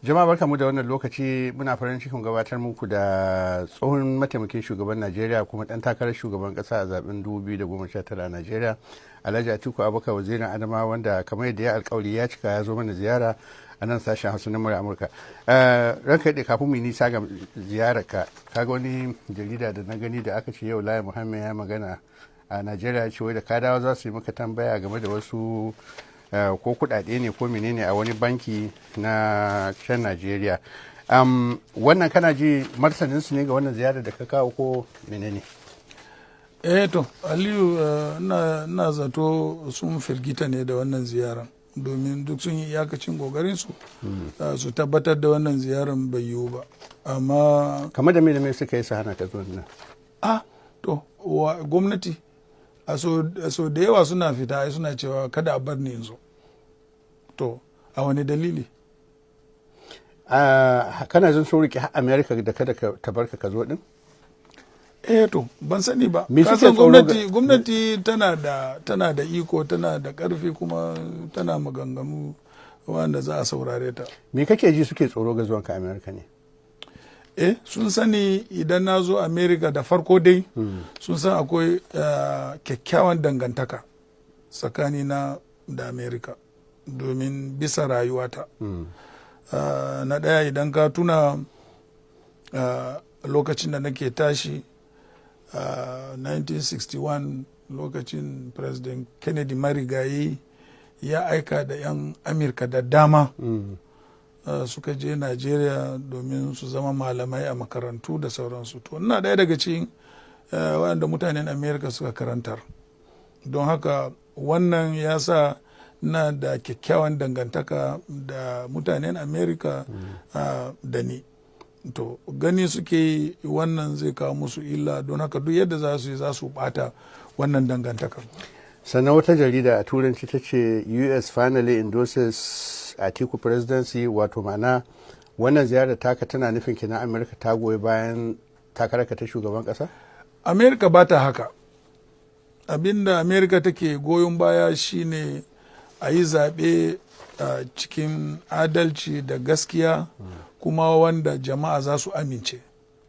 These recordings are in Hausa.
Jama'a, barkamu da wannan lokaci. Muna farin cikin gabatar muku da tsohon mataimakin shugaban Najeriya kuma dan takarar shugaban kasa a zaben 2019 a Najeriya, Alhaji Atiku Abubakar, Wazirin Adamawa, wanda kamar yadda ya alkawari ya cika, ya zo mana ziyara a nan sashen Hausa na Murya Amurka. Ranka da kafin mu nisa ga ziyarar ka, kaga wani jarida da na gani da aka ce yau Lai Muhammad ya magana a Najeriya, ce wai da ka dawo za su yi maka tambaya game da wasu ko kudade ne ko menene a wani banki na can Najeriya. Wannan kana ji martanin su ne ga wannan ziyarar da ka kawo ko menene? Eh to, Aliyu, na zato sun firgita ne da wannan ziyarar, domin duk sun yi iyakacin kokarin su su tabbatar da wannan ziyarar bai yiwu ba, amma Kamar da me da me suka yi su hana ka zuwa nan? Ah, to, wa gwamnati a so da yawa suna fita ai suna cewa kada a bar ni yanzu. To, a wani dalili? Kana jin sun riƙe America da kada ta barka ka zo din? Eh to, ban sani ba. Me suke Kasan tsoro ga- gwamnati tana da iko, tana da karfi, kuma tana maganganu wanda za a saurare ta. Me kake ji suke tsoro ga zuwanka America ne? Eh, sun sani idan na zo America, da farko dai sun san akwai kyakkyawan dangantaka tsakanina da America domin bisa rayuwata. Na ɗaya, idan ka tuna lokacin da nake tashi, 1961, lokacin President Kennedy marigayi ya aika da 'yan Amurka da dama suka je Najeriya domin su zama malamai a makarantu da sauransu. To, ina ɗaya daga cikin waɗanda mutanen Amerika suka karantar. Don haka wannan ya sa na da kyakkyawan dangantaka da mutanen Amerika da ni. To, gani suke yi wannan zai kawo musu illa, don haka duk yadda za su yi za su bata wannan dangantaka. Sannan wata jarida a Turanci ta ce "US finally endorses Atiku presidency", wato ma'ana wannan ziyarar taka tana nufin kenan Amurka ta goyi bayan takararka ta shugaban kasa? Amerika ba ta haka. Abinda Amerika take goyon baya shine a yi zaɓe a cikin adalci da gaskiya, kuma wanda jama'a za su amince.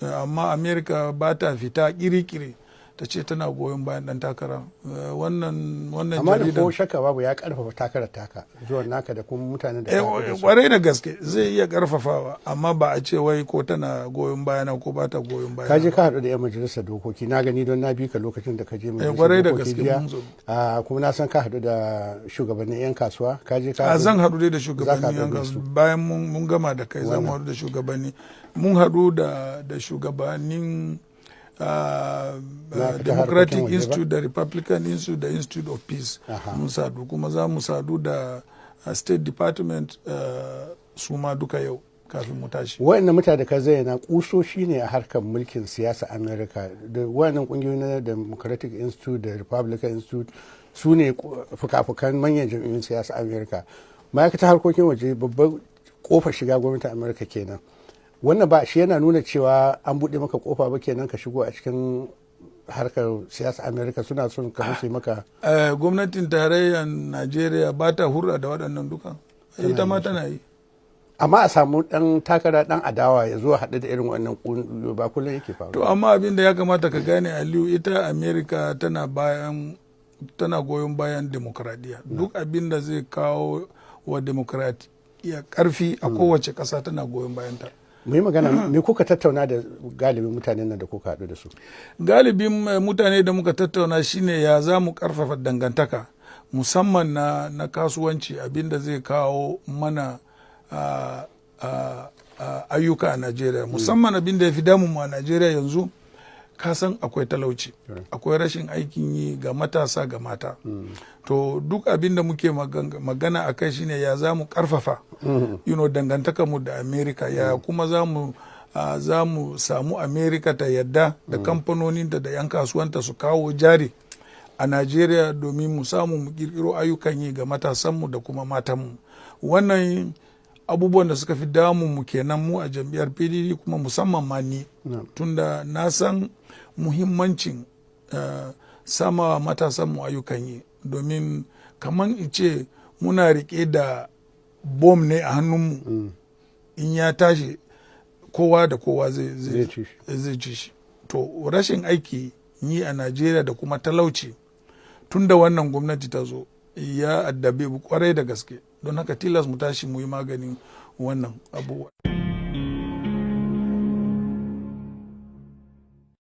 Amma Amerika ba ta fita kiri-kiri ta ce tana goyon bayan ɗan takara. Wannan Amma da jaridan ko shakka babu ya karfafa takarar taka, zuwan naka da kuma mutanen da ka haɗu da su. Kwarai da gaske zai iya karfafawa, amma ba a ce wai ko tana goyon bayana ko ba ta goyon bayana. Ka je ka haɗu da 'yan majalisar dokoki, na gani don na bi ka lokacin da ka je majalisar Kwarai da dokoki gaske, jiya. mun zo. Ah, kuma na san ka haɗu da shugabannin 'yan kasuwa, ka je ka A haɗu- zan haɗu dai da Za ka shugabanni haɗu yan da kasu su. Bayan mun gama da kai, za mu haɗu da shugabanni. Mun haɗu da shugabannin Na fita Democratic harkokin waje ba? Institute da Republican Institute da Institute of Peace. Mun sadu, kuma za mu sadu da State Department su ma duka yau kafin mu tashi. Waɗannan mutane da ka zayyana kusoshi ne a harkar mulkin siyasa America, da waɗannan ƙungiyoyi na Democratic Institute da Republican Institute su ne fuka-fukan manyan jam'iyyun siyasa America. Ma'aikatar harkokin waje babbar kofar shiga gwamnatin America kenan. Wannan ba shi yana nuna cewa an buɗe maka kofa ba kenan ka shigo a cikin harkar siyasa America? Suna son ka musu yi maka Gwamnatin tarayyar Najeriya ba ta hurɗa da waɗannan duka? Ita ma tana yi. Amma a samu ɗan takara ɗan adawa ya zo haɗu da irin wannan ƙungiyoyi ba kullum yake faruwa. To, amma abin da ya kamata ka gane, Aliyu, ita America tana goyon bayan demokradiyya. Duk abin da zai kawo wa demokradiyya karfi a kowace ƙasa, tana goyon bayan ta. Mu yi magana, me kuka tattauna da galibin mutanen nan da kuka haɗu da su? Galibin mutane da muka tattauna shine ya za mu karfafa dangantaka, musamman na kasuwanci, abin da zai kawo mana ayyuka a Najeriya. Musamman abin da ya fi damun mu a Najeriya yanzu, ka san akwai talauci, akwai rashin aikin yi ga matasa, ga mata. To, duk abin da muke magana a kai shine ya za mu karfafa dangantaka mu da America, ya kuma za mu samu America ta yadda da kamfanoninta da 'yan kasuwanta su kawo jari a Najeriya domin mu samu mu kirkiro ayyukan yi ga matasanmu da kuma matanmu. Wannan abubuwan da suka fi damun mu kenan mu a jam'iyyar PDP, kuma musamman ma ni, tunda na san muhimmancin sama matasanmu ayyukan yi, domin kaman in ce muna rike da bom ne a hannunmu. In ya tashi, kowa da kowa zai ci shi. To, rashin aiki yi a Najeriya da kuma talauci, tun da wannan gwamnati ta zo, ya addabe kwarai da gaske. Don haka tilas mu tashi mu yi maganin wannan abubuwa.